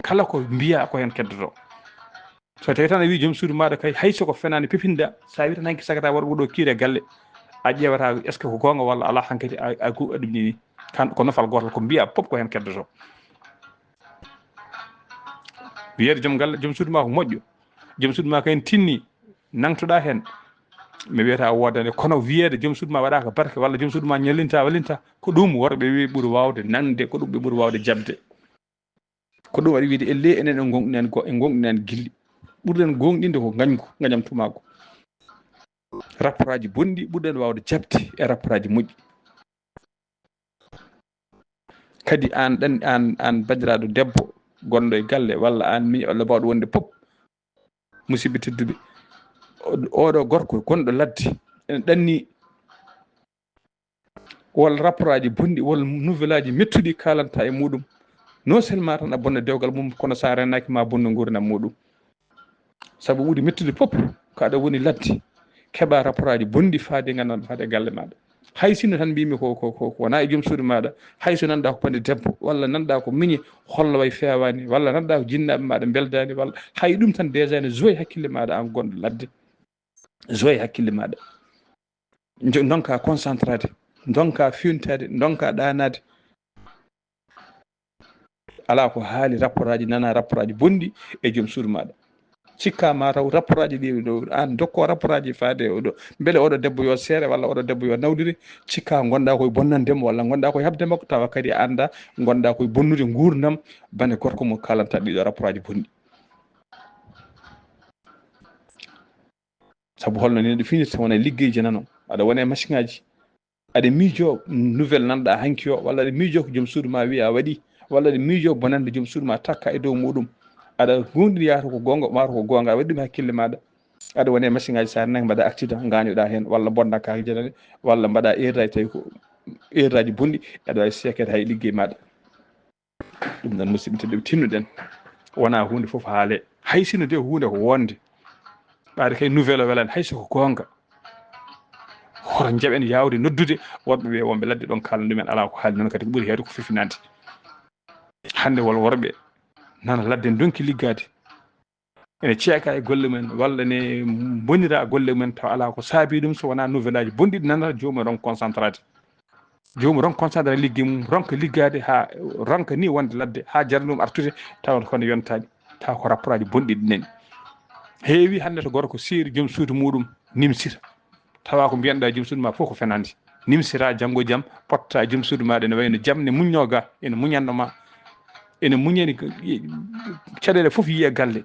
kala ko mbiya ko heen keddoto. So tawi tan a wi joom suudu maaɗa kay, hay so ko fenaande pepinɗa, so a wi tan hanki sagata waɗa oɗo kiire galle, a ƴeewata est-ce que ko goonga walla alaa, hankadi a, a gu-, a ɗum ni. Kan, ko nofal gootal, ko mbiya pop ko heen keddoto. Wiyeede joom galle, joom suudu ma ko moƴƴo, joom suudu ma kay tinni, nangtoɗaa heen, mi wiyata a woodani. Kono wiyeede joom suudu ma waɗaaka barke, walla joom suudu ma ñallinta, wallinta, ko ɗum worɓe wi ɓuri waawde nande, ko ɗum ɓe ɓuri waawde jaɓde. Ko ɗum waɗi wiide, ellee enen en gonɗinani go-, en gonɗinani gilli. Ɓurɗen gonɗinde ko ngañgu, ngañam tumaagu. Rapport aji bonɗi ɓurɗen waawde jaɓde e rapport aji moƴƴi. Kadi aan ɗan, aan, aan banndiraaɗo debbo gonɗo e galle, walla aan miñi, walla baawɗo wonde pop, musidɓe tedduɓe, o-, oɗo gorko gonɗo ladde ene ɗanni walla rapport aji bonɗi, walla nouvelle aji mettuɗi kalanta e muɗum. Non seulement tan a bonna dewgal mum, kono sa renaki ma bonna nguurdam muɗum. Sabu ɓuri mettude fof, ko aɗa woni ladde, keɓa rapport aji bonɗi faade, nganndanɗaa, faade e galle maaɗa. Hay sinno tan mbimi ko, ko, ko, ko wona e joom suudu maaɗa, hay so nanɗa ko bande debbo, walla nanɗa ko miñe, holno way feewani, walla nanɗa ko jinnaaɓe maaɗa mbeldaani, walla hay ɗum tan déjà ne joyi hakkille maaɗa, aan gonɗo ladde. Joyi hakkille maaɗa. Njo-, ndonka concentrade, ndonka fiwntade, ndonka ɗaanaade. Alaa ko haali rapport aji, nana rapport aji bonɗi e joom suudu maaɗa. Cikka ma taw rapport aji ɗi ɗo, aan dokko rapport aji faade e oɗo. Mbele oɗo debbo yo seere walla oɗo debbo yo nawlire, cikka ngonɗa koye bonnande mo walla ngonɗa koye haɓde makko, tawa kadi a annda, ngonɗa koye bonnude nguurndam bane gorko mo kalanta ɗiɗo rapport aji bonɗi. Sabu holno neɗɗo finirta wona e liggey janano, aɗa wona e machine aji, aɗa miijo nouvelle nanɗa hanki o, walla aɗa miijo ko joom suudu ma wiya a waɗi, walla aɗa miijo bonande joom suudu ma takka e dow muɗum. Aɗa gomɗini yaata ko goonga, maata ko goonga, aɗa waɗi ɗum e hakkille maɗa. Aɗa wona e machine aji, sa renaki mbaɗa accident, gañoɗa hen, walla bonda kaake janane, walla mbaɗa erreur aji, tawi ko erreur aji bonɗi, aɗa wawi seekede hay liggey maɗa. Ɗum noon, musidɓe tedduɓe, tinnuɗen. Wona hunde fof haale. Hay sinno de hunde ko wonde. Ɓaade kay nouvelle o welani, hay so ko goonga. Hoto njaɓen yawde noddude worɓe ɓe wonɓe ladde ɗon, kaalana ɗumen alaa ko haali, noon kadi ko ɓuri heewde ko fifinande. Hannde won worɓe nana ladde ndonki liggaade. Ene ceeka e golle mumen, walla ne bonira golle mumen, tawa alaa ko saabi ɗum so wonaa nouvelle aji bonɗi ɗi nanata, joomum ronka concentrade. Joomum ronka concentrade liggey mum, ronka liggaade haa ronka ni wonde ladde, haa jarani ɗum artude, tawa kono yontaani, tawa ko rapport aji bonɗi ɗi nani. Heewi hannde to gorko seeri joom suudu muɗum nimsita. Tawa ko mbiyanɗa joom suudu ma fof ko fenande. Nimsira janngo e jam, potta joom suudu maɗa ene wayno jam ne muñno ga, ene muñanno ma, ene muñani ko, caɗeele fof yiya galle.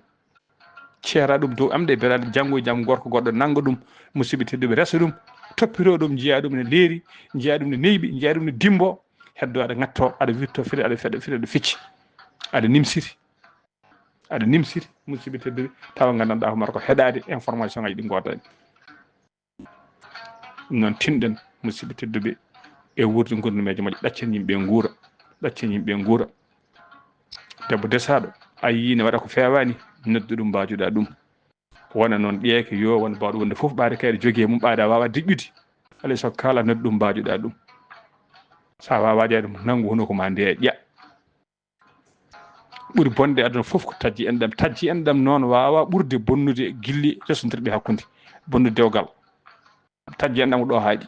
Ceera ɗum dow am ɗe beraɗe, janngo e jam gorko goɗɗo nannga ɗum, musidɓe tedduɓe, resa ɗum, toppito ɗum, njiya ɗum ne leeri, njiya ɗum ne neyɓi, njiya ɗum ne dimbo, heddo aɗa ŋatto, aɗa wirto firi, aɗa feɗa firi, aɗa fecci, aɗa nimsiri, aɗa nimsiri, musidɓe tedduɓe, tawa nganndanɗa ko mara ko heɗade information ngaji ɗi ngoodani. Ɗum noon, tinɗen, musidɓe tedduɓe, e wuurde ngurndameeje moƴƴe, ɗaccen yimɓe nguura, ɗaccen yimɓe nguura. Debbo desaaɗo, a yii ne waɗa ko feewaani, noddu ɗum, mbaajoɗaa ɗum. Wona noon, ƴeeke yo won baawɗo wonde fof, ɓaade kayre jogii e mum, ɓaade a waawaa diƴƴude. Alay sago kala noddu ɗum, mbaajoɗaa ɗum. So a waawaa ƴeewde ɗum, nanngu hunuko ma nde ƴa. Ɓuri bonde aduna fof ko tajji enɗam. Tajji enɗam noon waawa ɓurde bonnude gilli resondirɓe hakkunde. Bonnude dewgal. Tajji enɗam ko ɗo haaɗi.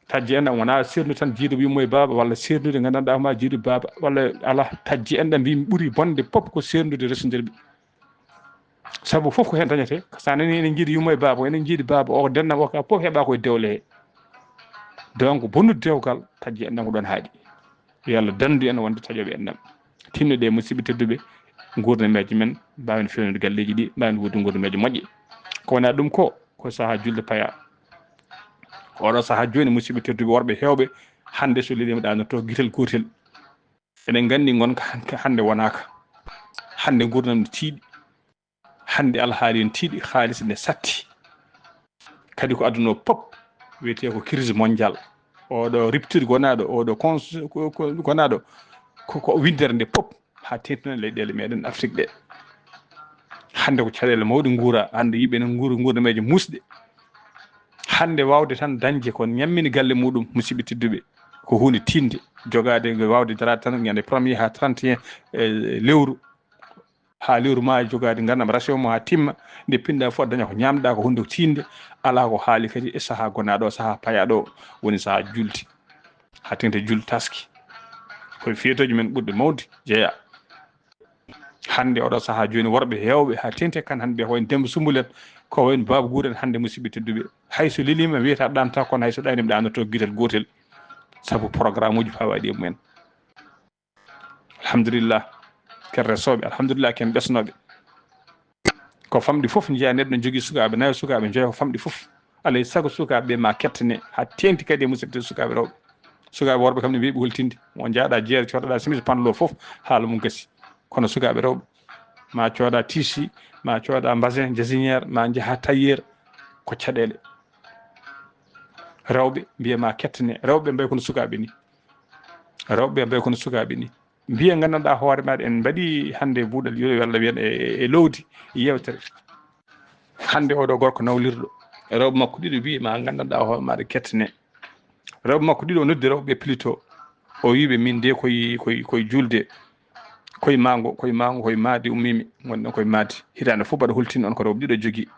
Tajji enɗam wonaa seerndude tan jiiduɓe yumma e baaba, walla seerndude nganndanɗaa ma jiiduɓe baaba, walla alaa. Tajji enɗam mbiimi ɓuri bonde fof ko seerndude resondirɓe. Sabu fof ko heen dañetee. So a nanii enen njiidi yumma e baaba, enen njiidi baaba, o dennam o ka fof heɓa koye dewle he. Donc, bonnude dewgal, tajji enɗam ko ɗoon haaɗi. Yo Allah danndu en wonde taƴooɓe enɗam. Tinno ɗe, musidɓe tedduɓe, nguurdameeje men, mbaawen fewnude galleeji ɗi, mbaawen wuurde nguurdameeje moƴƴe. Ko wonaa ɗum ko, ko sahaa julde paya. Oɗo sahaa jooni, musidɓe tedduɓe, worɓe heewɓe, hannde so leliima ɗaanoto gitel gootel. Eɗen nganndi ngonka han-, hannde wonaaka. Hannde nguurndam ne tiiɗi. Hannde alhaali ne tiiɗi, haalis ne satti. Kadi ko aduna o pop wiyetee ko crise mondiale. Oɗo rupture gonaaɗo, oɗo cons-, ko, ko, gonaaɗo ko, ko winndere nde pop, haa teeŋti noon leyɗeele meɗen Afrik ɗe. Hannde ko caɗeele mawɗe nguura, hannde yimɓe ne nguura nguurdameeje muusɗe. Hannde waawde tan dañde ko ñammini galle muɗum, musidɓe tedduɓe, ko huunde tiiɗnde. Jogaade, waawde daraade tan ñande premier haa trente et un, eh, lewru. Haa lewru ma jogaade ngardam ration mo haa timma, nde pinɗa fof daña ko ñamɗa, ko huunde tiiɗnde, alaa ko haali kadi e sahaa gonaaɗo o, sahaa payaaɗo o, woni sahaa julde. Haa teeŋti julde taski. Koye fiyetooji men ɓurɗe mawde jeyaa. Hannde oɗo sahaa jooni, worɓe heewɓe haa teeŋti kan hannde, ko wayno Demba Sumbulen, ko wayno Baaba Guur en hannde, musidɓe tedduɓe. Hay so leliima wiyata ɗaanta, kono hay so ɗaaniima ɗaanoto gitel gootel, sabu programme uji fawaaɗi e mumen. Alhamdulillah, ken resooɓe, alhamdulillah, ken ɓesnooɓe. Ko famɗi fof njiya neɗɗo ne jogii sukaaɓe nayo, sukaaɓe njoyo, ko famɗi fof. Alay sago sukaaɓe ɓe ma kettane, haa teeŋti kadi e musidɓe sukaaɓe rewɓe. Sukaaɓe worɓe kam ne weeɓi holtinde. Mo njaaɗa jeere, coodaɗa simis, panlo fof, haala mum gasi. Kono sukaaɓe rewɓe, ma cooda tisi, ma cooda mbasin, jasinière, ma njaha tailleur, ko caɗeele. Rewɓe mbiya ma kettane, rewɓe mbay kono sukaaɓe ni. Rewɓe ɓe mbay kono sukaaɓe ni. Mbiya nganndanɗaa hoore maɗa, en mbaɗi hannde buuɗal yo walla wiyen e, e, e lowdi yewtere. Hannde oɗo gorko nawlirɗo, rewɓe makko ɗiɗo mbiyi ma nganndanɗaa hoore maɗa kettane. Rewɓe makko ɗiɗo o noddi rewɓe plutôt. O wiɓe min de koye, koye, koye julde. Koye maango, koye maango, koye maadi ummimi. Ngonɗen koye maadi. Hitaande fof mbaɗa holtini on ko rewɓe ɗiɗo jogii.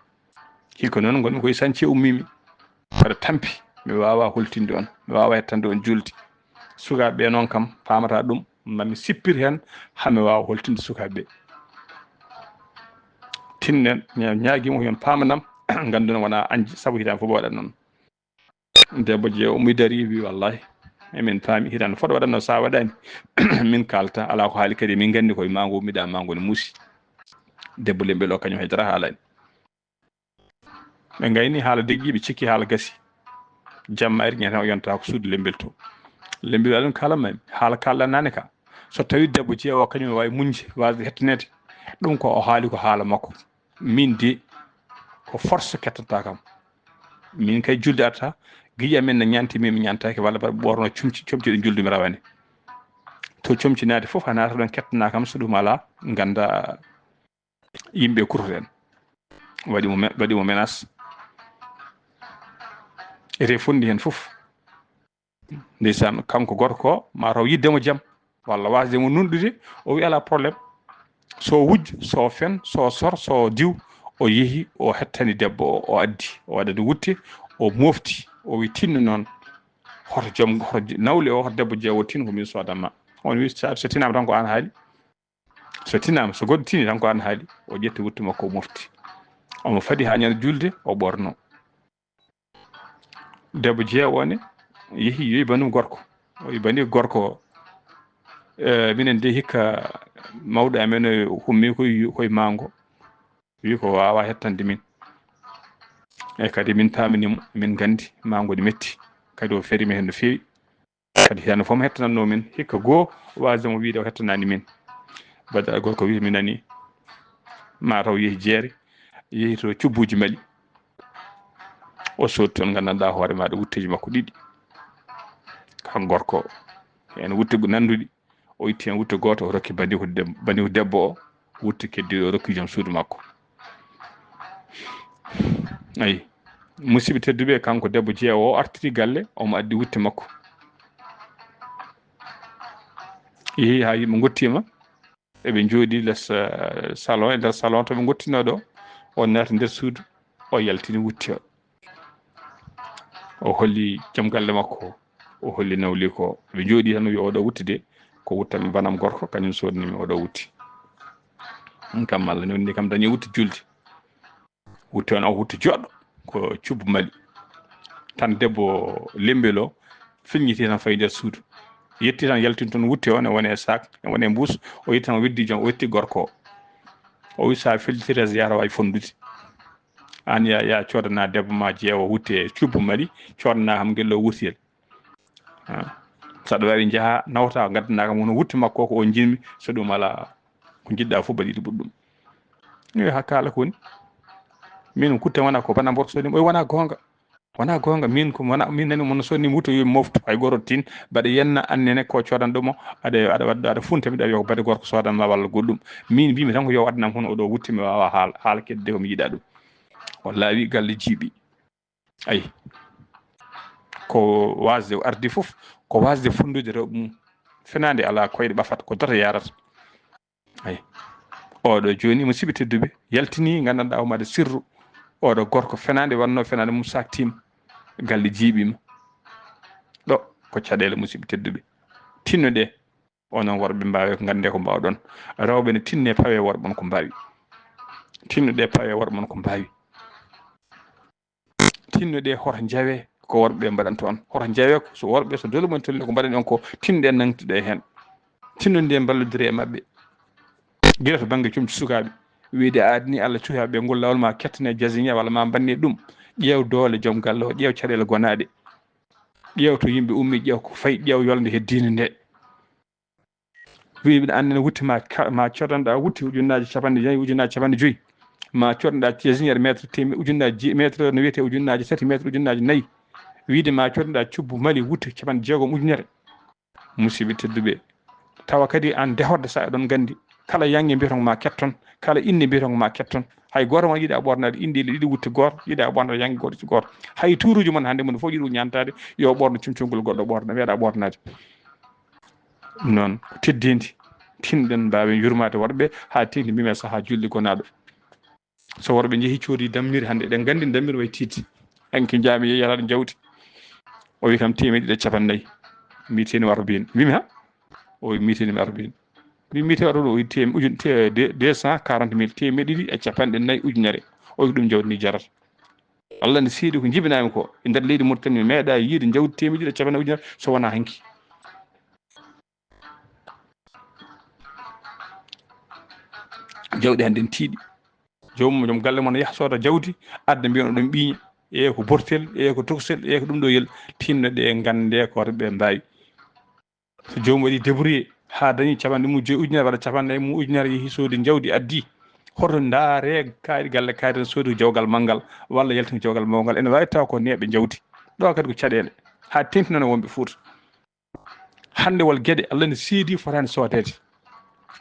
Hikka noon ngonmi koye sance ummimi. Mbaɗa tampi, mi waawaa holtinde on, mi waawaa hettande on julde. Sukaaɓe ɓe noon kam paamata ɗum, mami sippir heen haa mi waawa holtinde sukaaɓe ɓe. Tinnen, ña-, ñaagiima ko yon paamanam, ngannduno wonaa añde, sabu hitaande fof waɗat noon. Debbo jeewo ummi darii, wi, "Wallahi, emin paami, hitaande fof waɗatno, so a waɗaani, min kaalta, alaa ko haali kadi, min nganndi koye maango ummiɗaa, maango ne muusi." Debbo lembel o kañum hay dara haalaani. Ɓe ngayni haala deƴƴi, ɓe cikki haala gasi. Jamma ari ñande o yonta ko suudu lembel to. Lembel waɗi ɗum kaalan mami. Haala kaalɗaa naane ka. So tawi debbo jeewo kañum waawi muñde, waasde hettaneede. Ɗum ko o haali ko haala makko. Min de ko force kettanta kam. Min kay julde arta, giƴi amen ne ñanti, min mi ñantaaki, walla mbaɗa ɓoorno comci, comci ɗo julde mi rawane. To comci naati fof, a naata ɗon kettana kam, so ɗum alaa, ngannda yimɓe kurtoɗen. Waɗi mo me-, waɗi mo menace. Ete fondi heen fof. Ndeysaan, kanko gorko o, ma taw yidde mo jam, walla waasde mo nunɗude, o wi alaa problème. So wujj, so fen, so sor, so diw, o yehi, o hettani debbo o, o addi, o waɗani wutte, o mofti, o wi tinno noon. Hoto joom, hoto nawle o, hoto debbo jeewo tin ko min sodanma. On wi, "Sa-, so tinaama tan ko aan haali." So tinaama, so goɗɗo tini tan ko aan haali. O ƴetti wutte makko, o mofti. Omo fadi haa ñande julde, o ɓorno. Debbo jeewo ne yehi yoyi banum gorko. O yi bani gorko o. Eh, minen de hikka mawɗo amen o hummi koye, koye maango. Wi ko waawa hettande min. E kadi min paaminimo, min nganndi maango ne metti. Kadi o ferima heen no feewi. Kadi heen fof mo hettanatnoo min, hikka goo waasde mo wiyde o hettanaani min. Badara gorko wi mi nanii. Maa taw yehi jeere, yehi to cubbuuji Mali. O soodi toon nganndanɗaa hoore maaɗa wutteeji makko ɗiɗi. Kan gorko, heen wutte nannduɗi. O itti heen wutte gooto, o rokki bandiiko deb-, bandiiko debbo o, wutte keddiiɗo o rokki joom suudu makko. Ayi, musidɓe tedduɓe, kanko debbo jeewo o artiri galle, omo addi wutte makko. Yehi haa yimɓe ngottiima, eɓe njooɗi les, eh, salon, e nder salon to ɓe ngottinoo ɗo, o naati nder suudu, o yaltini wutte o. O holli joom galle makko, o holli nawliiko o. Ɓe njooɗi tan, o wi oɗo wutte de, ko wuttam banam gorko, kañum soodnimi oɗo wutte. Ɗum kam Allah newni kam dañi wutte julde. Wutte on o wutte joɗɗo, ko cubbu Mali. Tan debbo lembel o, filñiti tan fayi nder suudu. Yetti tan yaltini toon wutte o, ne wone sac, ne wone mbuus, o yetti tan o weddi joom, o wetti gorko o. O wi sa filñitire ziyara wawi fondude. An ya, ya coodana debbo ma jeewo wutte cubbu Mali, coodana kam ngel ɗo wuttiyel. Ha. Saɗa wawi njaha nawta ngaddana kam wono wutte makko ko o jinmi, so ɗum ala ko jiɗɗa fof baɗiɗo ɓuɗɗum. Yo ha kala ko woni. Min kutte wona ko bana mboto sodni, o wona gonga. Wona gonga, min ko wona, min nani mon sodni wutte yo moftu, hay goro tin, baɗa yenna annene ko codan ɗum o, aɗa, aɗa wadda, aɗa funta mi ɗa yo baɗa gorko sodan ma walla goɗɗum. Min mbimi tan ko yo addanam hono oɗo wutte mi wawa haal, haal kedde ko mi yiɗa ɗum. Wallahi wi galle jiiɓi. Ayi. Ko wasde o ardi fof, ko wasde fundude rewɓe mum. Fenande ala koyɗe ɓafata, ko dota yarata. Ayi. Oɗo joni, musidɓe tedduɓe, yaltini, gandanɗa o made sirru. Oɗo gorko fenande wanno, fenande mum saktima. Galle jiiɓima. Ɗo, ko caɗele musidɓe tedduɓe. Tinnoɗe, onon worɓe mbawe ko gande ko mbawɗon. Rewɓe ne tinne pawe worɓe on ko mbawi. Tinnoɗe pawe worɓe on ko mbawi. Tinnoɗe hoto njawe ko worɓe mbaɗanta on. Hoto njawe ko so worɓe so dole mon tolni ko mbaɗani on ko tinnoɗe nangtuɗe hen. Tinnoɗe mballodire e maɓɓe. Gila to bangge comci sukaɓe. Wiide adni Allah cukaɓe ngol lawol ma kettane jasiña walla ma banne ɗum. Ƴeew doole joom galle o, ƴeew caɗele gonaɗe. Ƴeew to yimɓe ummi, ƴeew ko fayi, ƴeew yolnde he diine nde. Wi mbiɗa anndi no wutte ma ka-, ma codanɗa wutte ujunnaaji capanɗe nayi, ujunnaaji capanɗe joyi. Ma codanɗa jasiñere mètre teme-, ujunnaaji, mètre no wiyete ujunnaaji tati, mètre ujunnaaji nayi. Wiide ma codanɗa cubbu Mali wutte capanɗe jeegom ujunere. Musidɓe tedduɓe. Tawa kadi an dehorde sa eɗon nganndi. Kala yange mbiyaton ma ketton, kala inne mbiyaton ma ketton. Hay gooto mon yiɗa ɓornade inɗeele ɗiɗi wutte gooto, yiɗa ɓornade yange gooto wutte gooto. Hay tuuruuji mon hannde mon fof yiɗi ñaantade yo ɓorno cumcungol goɗɗo ɓorno, meeɗa ɓornade. Noon ko teddeendi. Tinɗen mbaawen yurmaade worɓe haa teeŋti mbimen sahaa julde gonaaɗo. So worɓe njehi coodi dammiri hannde, eɗen nganndi dammiri way tiiɗde. Hanki njaami yehi yalade jawdi. O wi kam teemeɗɗe ɗiɗi e capanɗe nayi. Mbiiteni mi arobin. Mbimi ha? O wi mbiiteni mi arobin. Mbi mbiite waɗa ɗo o wi teem-, ujun-, te-, de-, deux cent quarante mille, teemeɗɗe ɗiɗi e capanɗe nayi ujunere. O wi ɗum jawdi ndi jarata. Allah ne seedi ko jibinami ko e nder leydi Mauritanie, mi meeɗa yiide jawdi teemeɗɗe ɗiɗi e capanɗe ujunere so wona hanki. Jawɗi hannde ne tiiɗi. Joomum, joom galle mon yaha sooda jawdi, adda mbiyon ɗum ɓiiña. E ko bortel, e ko tokosel, e ko ɗum ɗo yel. Tinno ɗe, ngannde ko worɓe mbaawi. So joomum waɗi débrouillé haa dañi capanɗe mum joyi ujunere, walla capanɗe mum ujunere, yehi soodi jawdi addi. Hoto ndaare kayɗe galle kayɗe soodi jawgal manngal, walla yaltini jawgal mawngal. Ene waawi taw ko neeɓe jawdi. Ɗo kadi ko caɗeele. Haa teeŋti noon e wonɓe Fuuta. Hannde wol geɗe Allah ne seedi fotaani soodeede.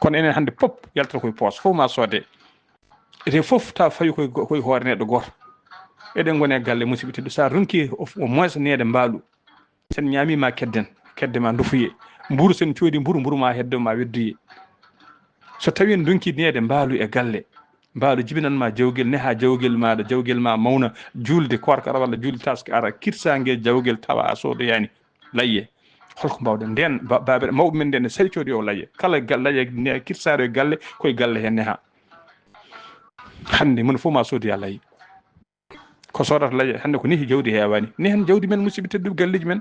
Kono enen hannde pop yaltata koye poos, fof ma soode. Ete fof taw fawi koye go-, koye hoore neɗɗo gooto. Eɗen ngoni e galle musidɓe teddu. Sa ronki au, au moins neede mbaalu. Sen ñaami ma kedden, kedde ma ndufuye. Mburu sen coodi mburu, mburu ma heddo ma wedduye. So tawi en donki neede mbaalu e galle, mbaalu jibinan ma jawgel, neha jawgel maaɗa, jawgel ma mawna, julde koorka ara walla julde taska ara, kirsa nge jawgel tawa a soodoyani. Layye. Holko mbawɗen? Nden ba-, baaɓe mawɓe men nden ne sari coodi o layye. Kala ga-, layye ne kirsaɗo e galle, koye galle hen neha. Hannde moni fof ma soodi a layye. Ko Ko soodata layya hannde ko ni jawdi heewaani. Ni heen jawdi men, musidɓe tedduɓe, galleeji men.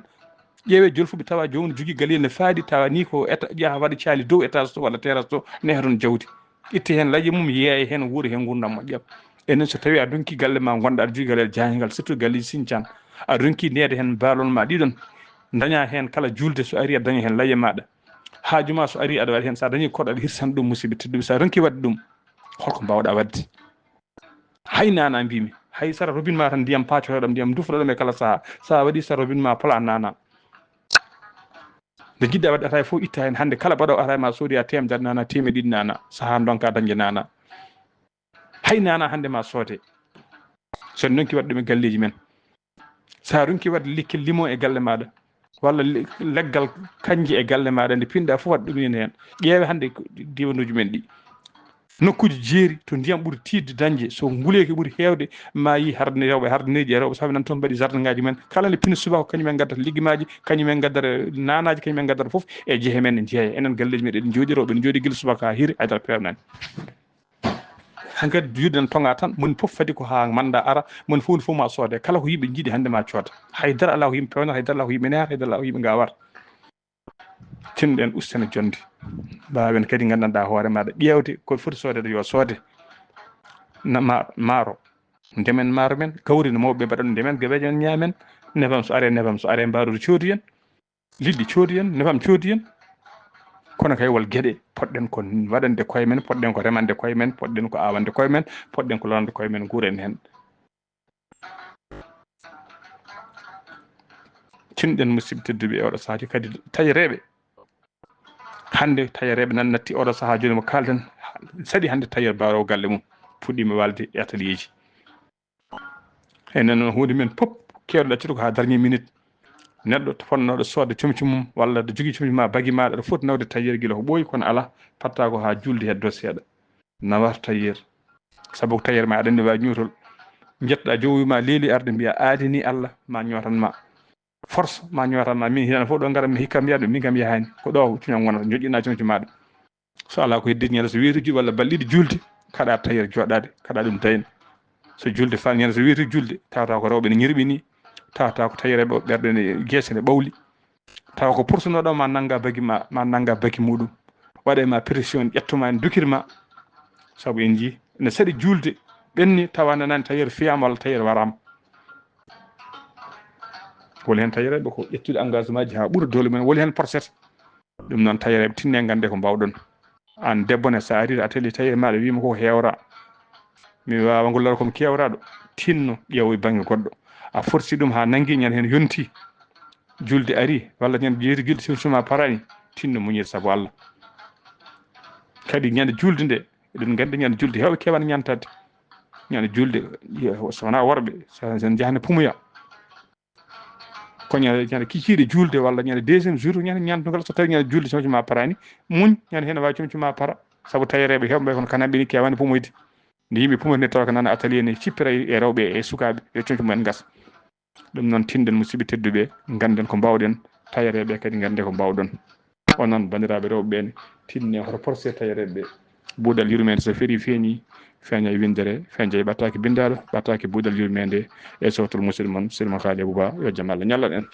Ƴeewee jolfuɓe tawa joomum jogii galleeji ne faaɗi, tawa ni ko eta-, yaha waɗa caali dow étage to walla terrasse to, neha toon jawdi. Itte heen layya mum, yeeya heen, wuura heen nguurndam moƴƴam. Enen so tawii a ronki galle ma ngonɗa aɗa jogii galle jaayngal, surtout galleeji Sinthiane, a ronki neede heen baalol ma ɗiɗon, daña heen kala juulde so ari aɗa daña heen layya maaɗa. Haaju ma so ari aɗa waɗa heen, so a dañi koɗo aɗa hirsana ɗum, musidɓe tedduɓe, so a ronki waɗde ɗum, holko mbaawɗa waɗde? Hay nana mbimi, hay sara robin ma tan ndiyam paccotoɗam, ndiyam dufoɗam e kala saha. Sa waɗi sara robin ma pala nana. Nde jiɗɗa waɗde ataaya fof itta heen. Hannde kala baɗowo ataaya ma soodi a temedere nana, temeɗe ɗiɗi nana, saha ndonka dañde nana. Hay nana hannde ma soode. So en ronki waɗde ɗum e galleeji men. Sa ronki waɗde lekki limo e galle maɗa, walla le-, leggal kanje e galle maɗa, nde pinɗa fof waɗ ɗum ene heen. Ƴeewe hannde ko diwanuuji men ɗi. Nokkuuji jeeri to ndiyam ɓuri tiiɗde dañde, so nguleeki ɓuri heewde, ma yi harde rewɓe, harde neeji e rewɓe, sabu nan toon mbaɗi jardin ngaaji men. Kala nde pini subaka, kañum en ngaddata liggimaaji, kañum en ngaddata naanaaji, kañum en ngaddata fof e jehe men ne jeeya. Enen galleeji men eɗen njooɗi, rewɓe ne njooɗi gila subaka haa hiiri, haydara peewnaani. Hankadi juuɗe ne toŋa tan, moni fof fadi ko haa manda ara, moni fof, fof ma soode. Kala ko yimɓe njiɗi hannde ma cooda. Haydara alaa ko yimɓe peewnata, haydara alaa ko yimɓe nehata, haydara alaa ko yimɓe ngawata. Tinɗen ustene jonde. Mbaawen kadi nganndanɗaa hoore maaɗa ƴeewde ko foti soodeede yo soode. Na ma-, maaro. Ndemen maaro men, gawri no mawɓe mbaɗan, ndemen gebeeje men ñaamen, nebam so are, nebam so are, mbaɗoto coodu en. Liɗɗi coodu en, nebam coodu en. Kono kay wol geɗe poɗɗen ko waɗande koye men, poɗɗen ko remande koye men, poɗɗen ko awande koye men, poɗɗen ko lorande koye men, nguuren heen. Tinɗen musidɓe tedduɓe e oɗo sahaa kadi tayereeɓe. Hannde tayereeɓe nan natti oɗo sahaa jooni mo kaalden, saɗi hannde tayeer baarowo galle mum fuɗɗiima walde e atelier ji. Enen noon huunde men pop keewɗo ɗaccude ko haa dernier minute. Neɗɗo fonnooɗo soodde comci mum walla aɗa jogii comci ma, bagi ma, aɗa foti nawde tayeer gila ko ɓooyi, kono alaa, patta ko haa juulde heddo seeɗa. Nawata tayeer. Sabu ko tayeer ma aɗa anndi waawi ñootol. Njettoɗaa jowowi ma leeli arde mbiya aadini Allah ma ñootan ma. Force ma ñootan ma, min hiɗan fof ɗo ngaran mi hikka mbiya ɗum, min kam yahaani. Ko ɗo cuñam wonata, joƴƴina comci maɗa. So alaa ko heddi ñande so weeti juulde walla balɗe ɗiɗi juulde, kaɗa tayeer jooɗaade, kaɗa ɗum dayna. So juulde fal ñande so weeti juulde, tawata ko rewɓe ne ñirɓini, tawata ko tayereeɓe ɓerɗe ne geese ne ɓawli. Tawa ko poursunoɗo ma nannga bagi ma, ma nannga bagi muɗum. Waɗe ma pression, ƴettuma en dukir ma. Sabu en jii, ne saɗi juulde, ɓenni tawa nanani tayeer fiyama walla tayeer warama. Woni heen tayereeɓe ko ƴettude engagement ji haa ɓura doole mumen, woni heen porset. Ɗum noon tayereeɓe tinne ngannde ko mbawɗon. Aan debbo ne, so a arii to atelier tailleur maaɗa, wiima ko heewra. Mi waawa gollal ko mi keewraɗo. Tinno ƴeewa e bannge goɗɗo. A forsi ɗum haa nanngi, ñande heen yonti. Juulde arii, walla ñande jeeti juulde, sumsuma paraani. Tinno muñir sabu Allah. Kadi ñande juulde nde, eɗen nganndi ñande juulde heewɓe keewaani ñantade. Ñande juulde, so wonaa worɓe, so, so en njahani pumuya. Ko ñande, ñande kikiiɗe juulde walla ñande deuxième jour, ñande ñaandugal, so tawi ñande juulde comci ma paraani, muñ, ñande heen waawi comci ma para. Sabu tayereeɓe heewɓe mbayi kono kanam ɓe ni keewaani pomoyde. Nde yimɓe pomoyde nde tawa ko nana atelier ne cippira e rewɓe e sukaaɓe, yo comci mumen ngasa. Ɗum noon tinɗen musidɓe tedduɓe, ngannden ko mbawɗen, tayereeɓe kadi ngannden ko mbawɗon. Onon banndiraaɓe rewɓe ɓe ne, tinne hoto porse tayereeɓe ɓe. Buuɗal yurmeende so ferii feeñi, feeña e winndere, feeña e ɓattaaki binndaaɗo, ɓattaaki buuɗal yurmeende e sowtol musidɗo mon, Sirma Haali Abuba, yo jam Allah ñallan en.